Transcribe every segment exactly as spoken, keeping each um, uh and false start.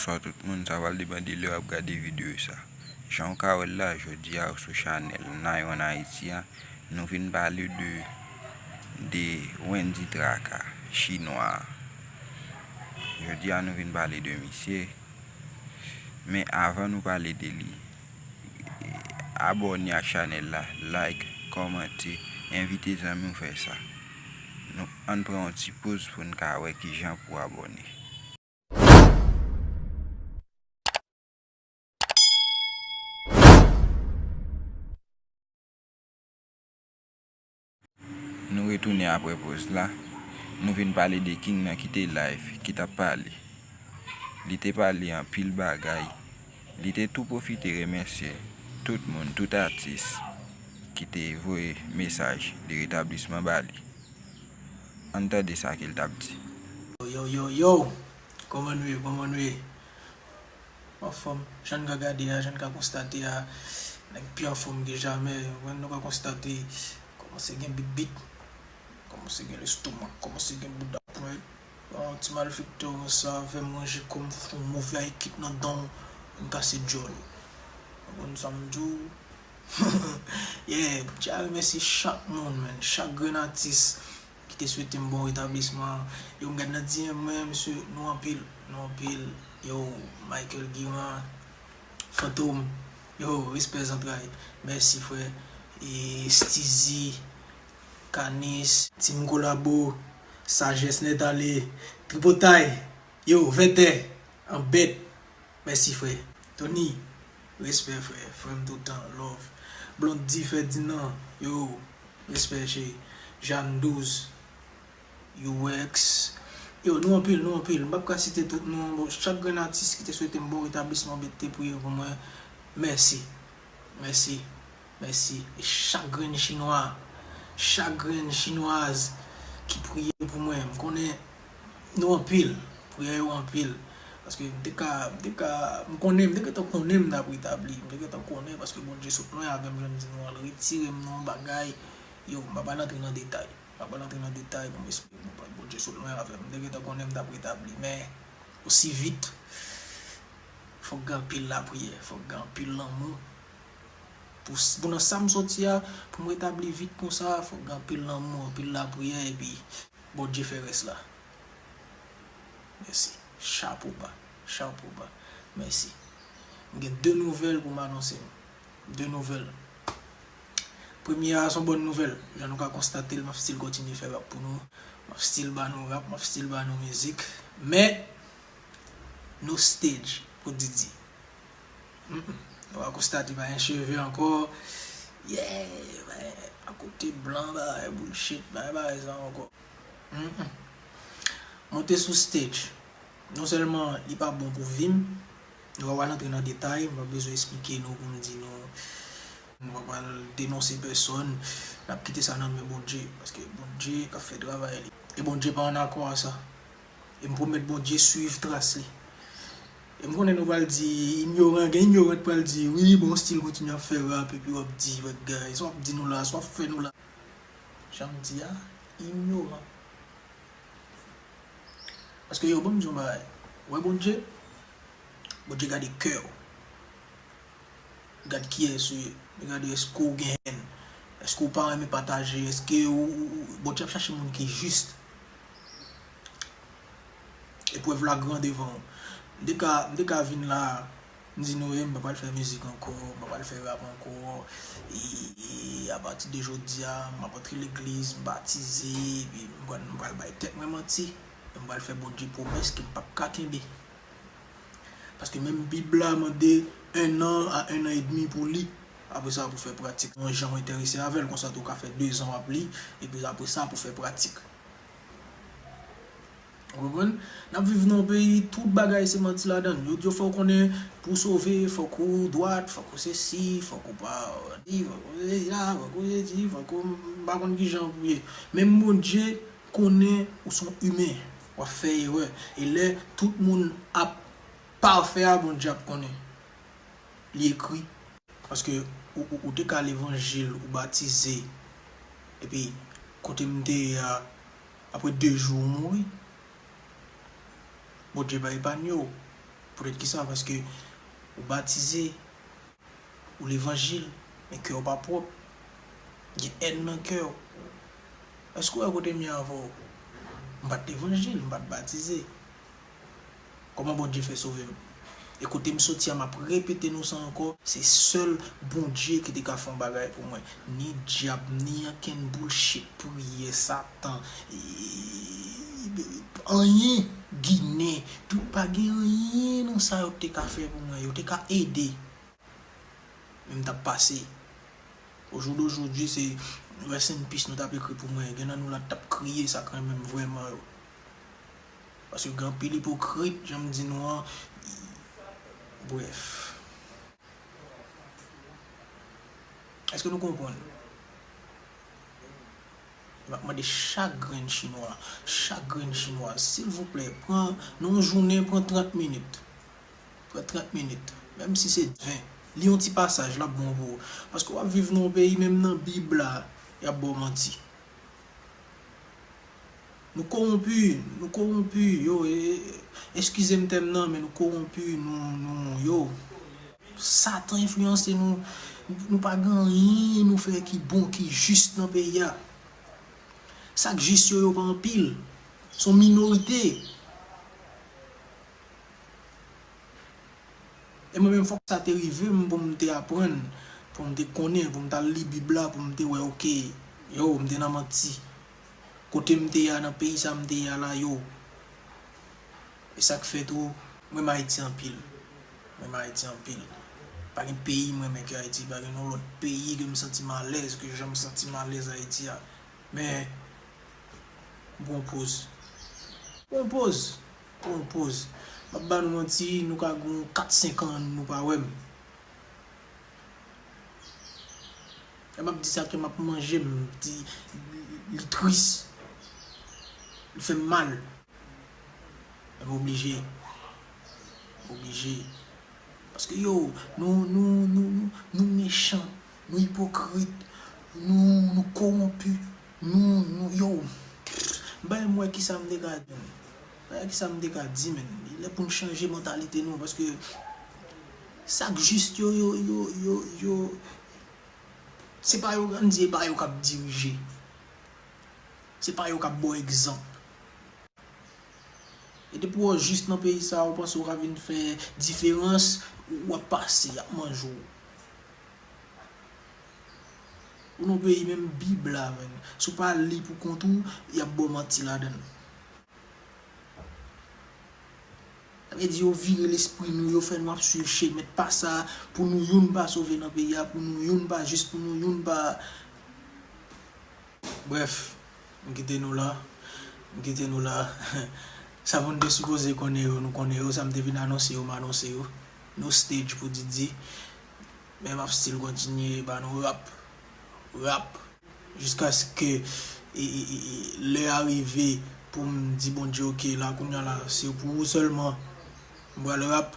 Bonswa tout moun, sa pral depann de lè w ap gade videyo sa. Jan w ka wè l la, jodi a sou chanèl Nayon Ayiti a, nou vin pale de, de Wendy Traka, chinwa a. Jodi a nou vin pale de misye. Men avan nou pale de li, abòne ak chanèl la, like, kòmante, envite zanmi w fè sa. Nou, ann pran yon ti poz pou n ka wè kijan pou abòne. Nou retounen apre poz la. Nou vin pale de King nan ki te live, ki t ap pale. Li te pale anpil bagay. Li te tou pwofite remèsye tout moun, tout atis ki te voye mesaj de retablisman ba li. Ann tande sa ke l t ap di. Yo, yo, yo, yo! Kòman nou ye? Kòman nou ye? Anfòm, jan n ka gade a, jan n ka konstate a, nèg pi anfòm ke jamè. Ou konprann, nou ka konstate, kòmanse gen bit bit, kòmanse gen lestomak, kòmanse gen bouda pwent. Bon, ti malfektè konsa, fè m ranje kò m, fè yon move high kick nan dan w, vin kase djòl ou. Ou konprann sa m di w? Yeah, m tya remèsye chak moun, man, chak grenn atis ki te swete m bon retablisman. Yo, m gad nan D M mwen, mesye, nou anpil, nou anpil. Yo, Michael Guiran, Fantom, yo, respè zantray. Mèsi, frè. E Steezy, Kanis, Team Kolabo, Sajès Nèt Ale, Tripotay, yo, Vètè, Anbèt. Mèsi, frè. Tony, respè, frè. Frè m toutan, love. Blondy Ferdinand, yo, respè, cheri. Jeanne Douze, U X. Yo, nou anpil, nou anpil. M p ap ka site tout non. Bon, chak grenn atis ki te swete m bon retablisman, ki te priye pou mwen, mèsi. Mèsi. Mèsi. E chak grenn chinwa, chak grenn chinwaz ki priye pou mwen, m konnen nou anpil. Priyè yo anpil. Paske m te ka, m te ka, m konnen, m te gentan konnen m t ap retabli. M te gentan konnen paske Bondye sot lwen avè m, jan m di nou an, l retire m nan yon bagay. Yo, m pa pral antre nan detay. M pa pral antre nan detay pou m esplike nou, Bondye sot lwen avè m. M te gentan konnen m t ap retabli. Men, osi vit, fòk gen anpil lapriyè, fòk gen anpil lanmou. Pou, pou nan sa m soti a, pou m retabli vit konsa, fòk gen anpil lanmou, anpil lapriyè, epi Bondye fè rès la. Mèsi. Chapo ba. Chapo ba. Mèsi. M gen de nouvèl pou m anonse nou. De nouvèl. Premye a, se yon bòn nouvèl. Jan nou ka konstate l, m ap still kontinye fè rap pou nou. M ap still ba nou rap, m ap still ba nou mizik. Men, no stage pou Didi. Mm, mm. Nou va konstate pa gen cheve ankò. Yeah, men, akote blan, bagay bullshit, bagay, bagay sa ankò. Mm, mm. Monte sou stage. Non sèlman li pa bon pou vi m, nou pa pral antre nan detay, m pa bezwen esplike nou pou m di nou, nou pa pral denonse pèsòn, n ap kite sa nan men Bondye, paske Bondye k ap fè travay li. E Bondye pa an akò a sa. E m pwomèt Bondye swiv tras li. E m konnen nou pral di, inyoran, gen inyoran k pral di, wi, bon, still kontinye ap fè rap, epi w ap di, wè, guys, w ap di nou la, sa w ap fè nou la. Jan m di a, inyoran. Paske yo, ban m di yon bagay. Ou wè Bondye? Bondye gade kè w. Gad kiyès ou ye. Li gade èske w gen hèn. Èske w pa renmen pataje. Èske ou, ou, ou, Bondye ap chache moun ki jis. Eprèv la gran devan w. M te ka, m te ka vin la, m di nou, e, m pa pral fè mizik ankò, m pa pral fè rap ankò. E, e apati de jodi a, m ap antre legliz, m batize, epi m pral, m pral bay tèt mwen manti. E m pral fè Bondye pwomès ke m p ap ka kenbe. Paske menm Bib la mande un an a un an edmi pou li. Apre sa, pou fè pratik. Yon jan w enterese avè l, konsa tou w ka fè dezan w ap li, epi apre sa, pou fè pratik. Ou konprann? N ap viv nan yon peyi, tout bagay se manti ladan l. Yo di w fò w konnen pou w sove, fòk ou dwat, fòk ou sesi, fòk ou pa di, fòk ou sesi la, fòk ou sesi, fòk ou m pa konn ki jan pou ye. Menm Bondye konnen ou se yon imen, w ap fè erè. E lè tout moun ap pafè a, Bondye ap konnen. Li ekri. Paske ou, ou, ou te ka levanjil, ou batize. Epi, kote m te ye a, apre de jou ou mouri. Bondye pa epanye w. Poutèt kisa? Paske ou batize, ou levanjil, men kè w pa pwòp. Gen èn nan kè w. Èske w wè kote m ye avè w? M pa t levanjil, m pa t batize. Kòman Bondye fè sove m? E kote m soti a, m ap repete nou sa ankò, se sèl Bondye ki te ka fè yon bagay pou mwen. Ni dyab, ni ankenn bullshit, priyè, Satan, e, anyen, Ginen, tout, pa gen anyen nan sa yo te ka fè pou mwen. Yo te ka ede. Men m t ap pase. Au jour d'aujourd'hui, se rest in peace nou t ap ekri pou mwen. Gen nan nou la t ap kriye sa k renmen m vrèman yo. Paske gen anpil ipokrit, jan m di nou an. Brèf. Èske nou konprann? M ap mande chak grenn chinwa, chak grenn chinwa, silvouplè, pran, nan yon jounen, pran trant minit. Pran trant minit. Menm si se ven. Li yon ti pasaj, l ap bon pou ou. Paske w ap viv nan yon peyi, menm nan Bib la, y ap ba w manti. Nou kowonpi, nou kowonpi, yo, e, e, eskize m tèm nan, men nou kowonpi, nou, nou, yo. Satan enfliyanse nou, nou pa gen anyen nou fè ki bon, ki jis nan peyi a. Sa k jis yo, yo pa anpil. Se yon minorite. E mwen menm, fòk sa te rive m pou m te aprann, pou m te konnen, pou m t al li Bib la, pou m te wè, oke, yo, m te nan manti. Kote m te ye a, nan peyi sa m te ye a la, yo. E sa k fè tou, m renmen Ayiti anpil. M renmen Ayiti anpil. Pa gen peyi m renmen ke Ayiti, pa gen yon lòt peyi ke m santi m alèz, ke jan m santi m alèz Ayiti a. Men, m pran yon poz. Pran yon poz. Pran yon poz. M ap ba nou manti, nou ka gen kat, senk an, nou pa wè m. Lè m ap di sa, kè m ap manje m, di, li tris. Li fè m mal. Men m oblije. M oblije. Paske yo, nou, nou, nou, nou, nou mechan, nou ipokrit, nou, nou kowonpi, nou, nou, yo. M pa menm wè kisa m te ka di, men. M pa wè kisa m te ka di, men. Li lè pou n chanje mantalite nou, paske sa k jis yo, yo, yo, yo, yo, se pa yo, ann di, e pa yo k ap dirije. Se pa yo k ap ba w egzanp. E depi w jis nan peyi sa a, ou panse w ka vin fè diferans, w ap pase, y ap manje w. Ou nan peyi menm Bib la, menm. Si w pa li pou kont ou, y ap ba w manti ladan l. Sa vle di yo vire lespri nou, yo fè nou ap swiv chemen pa sa, pou nou youn pa sove nan peyi a, pou nou youn pa jis, pou nou youn pa. Brèf, m kite nou la. M kite nou la. Sa moun te sipoze konnen yo, nou konnen yo. Sa m te vin anonse yo, m anonse yo. No stage pou Didi. Men m ap still kontinye ba nou rap. Rap. Jiskaske e, e, e, e, lè a rive pou m di Bondye, oke, la, kounye a la, se pou ou sèlman m pral rap.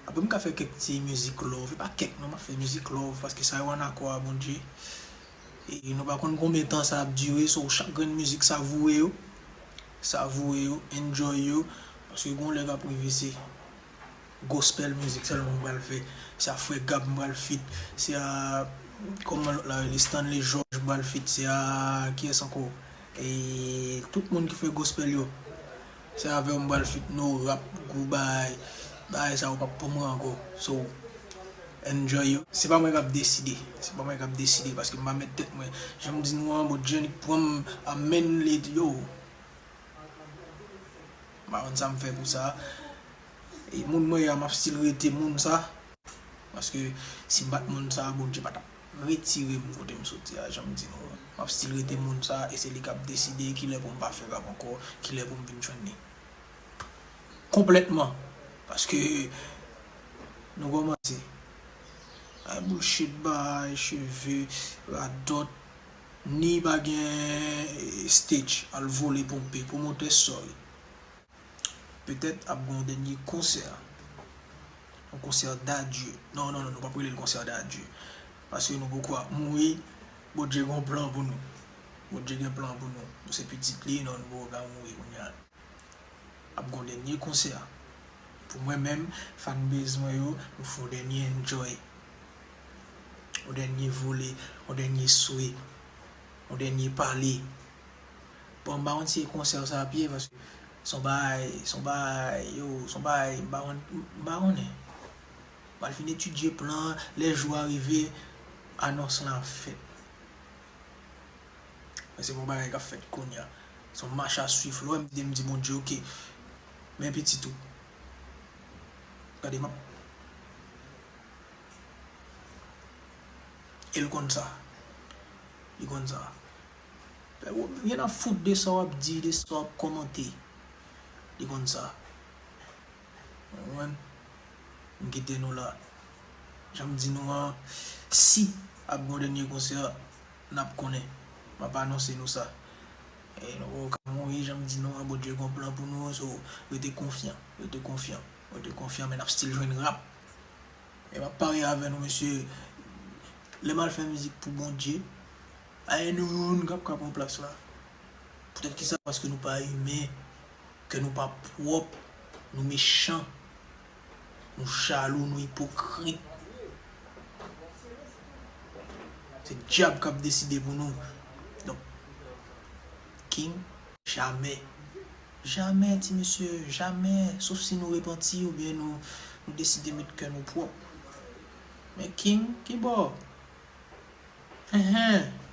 Apre m ka fè kèk ti mizik love, e pa kèk non, m ap fè mizik love, paske sa yo ann akò a Bondye. E nou pa konn konbyen tan sa ap dire, so chak grenn mizik savoure yo, savoure yo, enjoy yo, paske gon lè k ap rive se gospel mizik sèlman m pral fè, se a Frè Gab m pral feat, se a, kòman lòt la rele, Stanley George m pral feat, se a, kiyès ankò? E tout moun ki fè gospel yo. Se avè w m pral feat, no rap, gwo bagay. Bagay sa yo p ap pou mwen ankò. So, enjoy yo. Se pa mwen k ap deside. Se pa mwen k ap deside paske m pa mèt tèt mwen. Jan m di nou an, Bondye annik pran m, amèn, li, yo. M pa konn sa m fè pou sa. E moun mwen ye a, m ap still rete moun sa. Paske si m pa t moun sa, Bondye pa t ap retire m kote m soti a, jan m di nou an. M ap still rete moun sa, e se li k ap deside kilè pou m pa fè rap ankò, kilè pou m vin jwenn li. Konplètman. Paske nou kòmanse. Ay bullshit, bay cheve, radòt, ni pa gen, eh, stage, al vole ponpe, pwomotè, sorry. Petèt ap gen yon dènye konsè. Yon konsè d'adieu. Non, non, non, nou p ap rele l konsè d'adieu. Paske nou poko ap mouri. Bondye gen yon plan pou nou. Bondye gen plan pou nou. Nou se pitit li, non, nou poko ka mouri kounye a. Ap gen yon dènye konsè. Mwen menm, fanbase mwen yo, nou fè yon dènye enjoy. Yon dènye vole, yon dènye swe, yon dènye pale. Bon, m pa konn si e konsè sa ap ye, paske se yon bagay, se yon bagay, yo, se yon bagay, m pa konn, m pa konnen. M al fin etidye plan, lè jou a rive, anons lan ap fèt. Men se pa yon bagay k ap fèt kounye a. Se yon mach a swiv. Lè w wè m di, m di Bondye, oke, men pitit ou. Gade, m ap E l konn sa. Li konn sa. Ou gen a fout de sa w ap di, de sa w ap kòmante. Li konn sa. Ou konprann? M kite nou la. Jan m di nou an, si ap gen yon dènye konsè, n ap konnen. M ap anonse nou sa. E nou poko ka mouri, jan m di nou an, Bondye gen yon plan pou nou, so, rete konfyan, rete konfyan, rete konfyan, men n ap still jwenn rap. E m ap parye avè nou, mesye. Lè m al fè mizik pou Bondye, a gen nou youn k ap ka pran plas la. Poutèt ki sa? Paske nou pa imen, kè nou pa pwòp, nou mechan, nou jalou, nou ipokrit. Se dyab k ap deside pou nou. Donk, King, jamè. Jamè, ti mesye, jamè. Sof si nou repanti oubyen nou, nou deside met kè nou pwòp. Men King, kibò? Enhen.